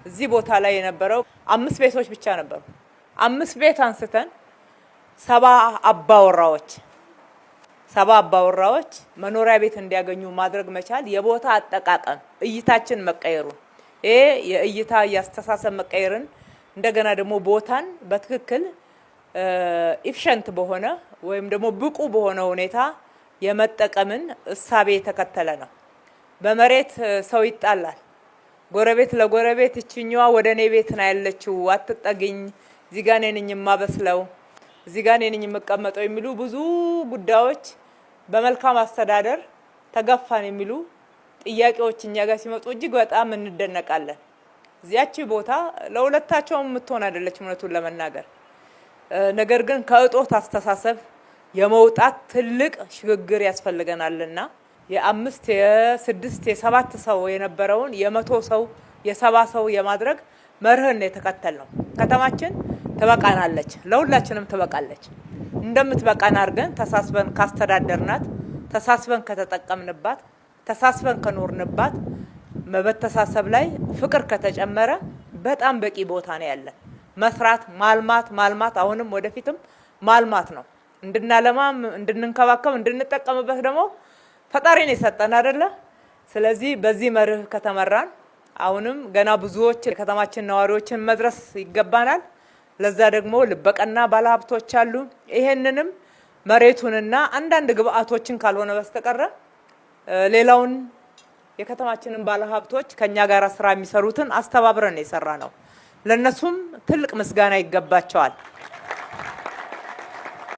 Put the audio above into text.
እዚህ ቦታ ላይ የነበረው 5 ቤቶች ብቻ ነበሩ። 5 ቤት አንስተን 70 አባወራዎች፣ 70 አባወራዎች መኖሪያ ቤት እንዲያገኙ ማድረግ መቻል የቦታ አጠቃቀም እይታችን መቀየሩን፣ ይሄ የእይታ የአስተሳሰብ መቀየርን፣ እንደገና ደግሞ ቦታን በትክክል efficient በሆነ ወይም ደግሞ ብቁ በሆነ ሁኔታ የመጠቀምን እሳቤ የተከተለ ነው። በመሬት ሰው ይጣላል። ጎረቤት ለጎረቤት እችኛዋ ወደ እኔ ቤት ነው ያለችው፣ አትጠግኝ፣ እዚህ ጋ እኔ ነኝ የማበስለው፣ እዚህ ጋ እኔ ነኝ የምቀመጠው የሚሉ ብዙ ጉዳዮች፣ በመልካም አስተዳደር ተገፋን የሚሉ ጥያቄዎች እኛ ጋር ሲመጡ እጅግ በጣም እንደነቃለን። እዚያች ቦታ ለሁለታቸውም የምትሆን አይደለችም እውነቱን ለመናገር። ነገር ግን ከእጦት አስተሳሰብ የመውጣት ትልቅ ሽግግር ያስፈልገናልና የ5፣ የ6፣ የ7 ሰው የነበረውን የ100 ሰው፣ የ70 ሰው የማድረግ መርህን የተከተልነው። ከተማችን ትበቃናለች፣ ለሁላችንም ትበቃለች። እንደምትበቃን አድርገን ተሳስበን ካስተዳደርናት፣ ተሳስበን ከተጠቀምንባት፣ ተሳስበን ከኖርንባት፣ በመተሳሰብ ላይ ፍቅር ከተጨመረ በጣም በቂ ቦታ ነው ያለን። መስራት፣ ማልማት፣ ማልማት፣ አሁንም ወደፊትም ማልማት ነው። እንድናለማ፣ እንድንንከባከብ፣ እንድንጠቀምበት ደግሞ ፈጣሪ ነው የሰጠን አይደለ? ስለዚህ በዚህ መርህ ከተመራን አሁንም ገና ብዙዎች የከተማችን ነዋሪዎችን መድረስ ይገባናል። ለዛ ደግሞ ልበቀና ባለሀብቶች አሉ። ይሄንንም መሬቱንና አንዳንድ ግብአቶችን ካልሆነ በስተቀረ ሌላውን የከተማችንን ባለሀብቶች ከኛ ጋር ስራ የሚሰሩትን አስተባብረን የሰራነው። ለነሱም ትልቅ ምስጋና ይገባቸዋል።